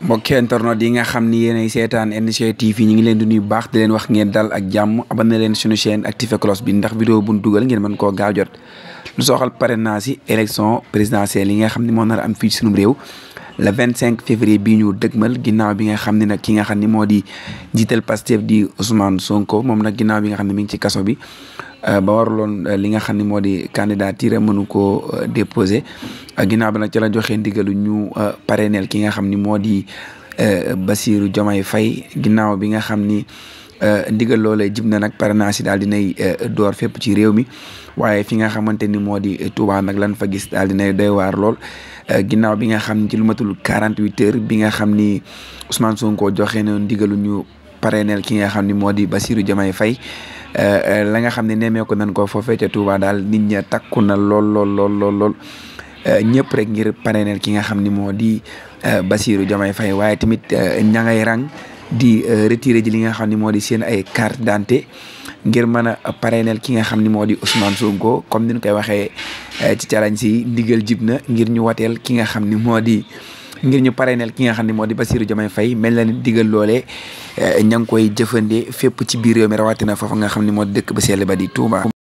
mbokki internet yi nga xam ni yéenay seetaan NG TV ñu ngi leen di nuyu bu baax di leen wax ngeen dal ak jàmm abonné leen suñu chaîne activé cloche bi ndax vidéo bu ñu dugal ngeen mën koo gaaw jot lu soxal parrainage yi élection présidentielle yi nga xam ni moo nar a am fii ci sunu réew le 25 février bii ñu dëgmal ginnaaw bi nga xam ne nag ki nga xam ni moo di jiital Pastef di Ousmane Sonko moom nag ginnaaw bi nga xam ne mi ngi ci kaso bi ba waruloon li nga xam ne moo di candidature mënu koo déposé ginnaaw bi nag ci la joxe ndigalu ñu parrainel ki nga xam ni moo di Bassirou Diomaye Faye ginnaaw bi nga xam ni ndigal loolee jib na nag parrainage yi daal dinay door fépp ci réew mi waaye fi nga xamante ni moo di Touba nag lan fa gis daal dinay doy waar lool ginnaaw bi nga xam ni ci lu matul 48 heures bi nga xam ni Ousmane Sonko joxe na ndigalu ñu parrainel ki nga xam ni moo di Bassirou Diomaye Faye la nga xam ne nemmeeku nañ ko foofee ca Touba daal nit ña takku na lool ñëpp rek ngir parrainel ki nga xam ni moo di Bassirou Diomaye Faye waaye tamit ña ngay rang di retiré ji li nga xam ni moo di seen ay carte d'identité ngir mën a parrainel ki nga xam ni moo di Ousmane Sonko comme ni ñu koy waxee ci challenge si ndigal jib na ngir ñu wateel ki nga xam ni moo di ngir ñu parrainel ki nga xam ne moo di Bassirou Diomaye Faye mel na ni digal loolee ña ngi koy jëfandee fépp ci biir réew mi rawatina foofu nga xam ne moo di dëkk ba sell ba di Touba.